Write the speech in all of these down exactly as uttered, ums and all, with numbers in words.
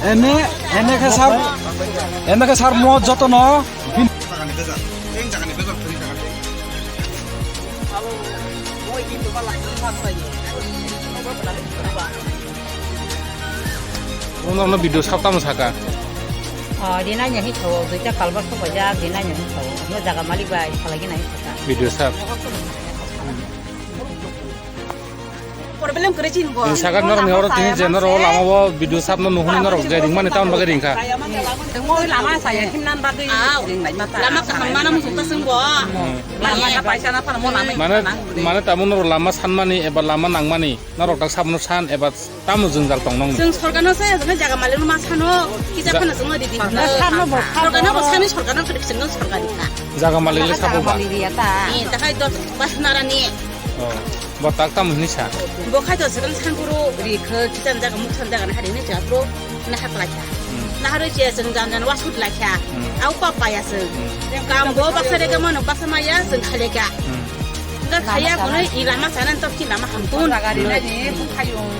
Ene, ene khe sar, ene khe sar mo joto no. Uno no video sab tamo saka. Oh, di nanya hi tho, duita kalbar sok bajak, di nanya hi tho. No jaga malik bai, salagi nai saka. Video sab. Problem kwrwi chini bo. Ni saka norok ni oro tini je norok lama bo video sab no nuhuni norok je ringmani tamoni bagwi ringkha. Tengmo lama saya himnan bagwi ringmani mata. Lama kaham mana muchung ta sung bo. Lama ta paisa na phano mo lama. Mane, mane tamo norok lama sanmani eba lama nangmani norok tak sabno san eba tamo jwngjal tong nong. Chwng sorkarno se jaga malikno ma sano kisa phano chwngno ridi. Sorkarno bo sani sorkarno kwrwi chwngno sorkar rikha. Jaga malik le sabo ba. Jaga malik riya ta. Ni takai dot pas narani. Oh, bo tak tamo hinwi sa? Bo khai to sekan san guru ri khe kisan jaga muksan jaga na hari ni cha bro na hak lai kha. Hmm. Na hari che seng jan jan wasut lai kha. Hmm. Au pa pa ya seng. Hmm. Kam bo baksa de mano baksa ma ya seng khale kha. Hmm. Ga khaya kono i lama sanan to ki lama hamtun. Jaga ri na ni bu khayung.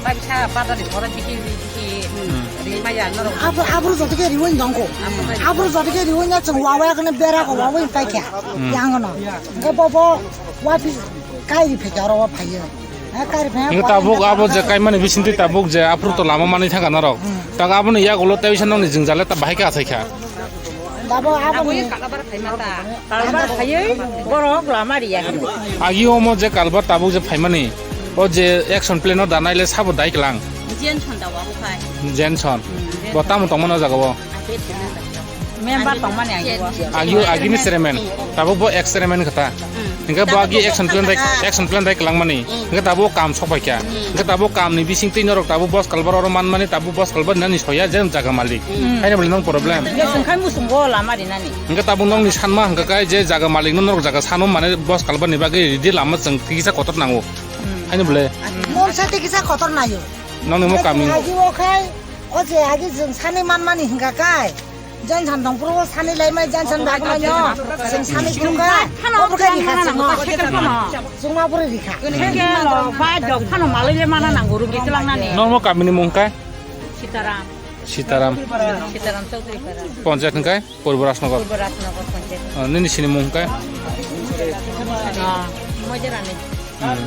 Ba bisa pada di ora biki biki. Hmm. Ri ma ya noro. Abro, abro joto ke riwin dongko. Abro joto ke riwin na chong wawa kono bera ko wawa pai kha. Hmm. Yang no. Ga bo bo wa pi Kairi phai oro o phaiyo. Ha, kairi phai. Inga tabuk abo je kaimani bisingtwi tabuk je aphuru to lama manwi thangkha norok. Hmm. Tak aboni yagulo tei bisa nokni jwngjale ta bahai khe achaikha. Dabo aboni. Kalbar phaiwi borok lama riya. Agi omo je kalbar tabuk je phaimani. O je action plan o danai le sabo dai klang. Jenson dawa bo phai. Jenson. Hmm, Jenson. Bo tamo tongmano jaga o. Member tongmani agi bo. Agi, agini chairman. Tabuk bo ex chairman kata. Hmm. Hingke bo agi action plan dai, action plan dai kelangmani. Hmm. Hingke tabuk kam sokpaikha. Hmm. Hingke tabuk kam ni bising twi norok tabuk bos kalbar oro manmani tabuk bos kalbar nani soya je jaga malik. Hmm. Haino bole nang problem. Ye sengkhan musung bo lama rinani. Hingke tabuk nongni sanma hingke kai je jaga malik no norok jaga sano mane bos kalbar ni bagwi ridi lama chwng tikisa kotor nango. Hmm. Haino bole. Mon sa tikisa kotor nayo. Nongni mo kami. Agi o khai, o je agi jeng sani manmani hingka kai. Jenson dongphuru o sani lai mai Jenson bagwi mai no. Jeng sani phuru kai. Phano o phuru kai rikha mana chwngno. Nango, second phano. Chwngma phuru rikha. Second lo, ba jok phano malai le mana nango, rugi twlang nani. Nongmo kamini mung kai? Sitaram. Sitaram. Sitaram Chaudhary para. Panchayat hingkai? Purbo Rajnagar. Purbo Rajnagar Panchayat. Ah, nini sini mung kai? Ah, Mojarani. Hmm.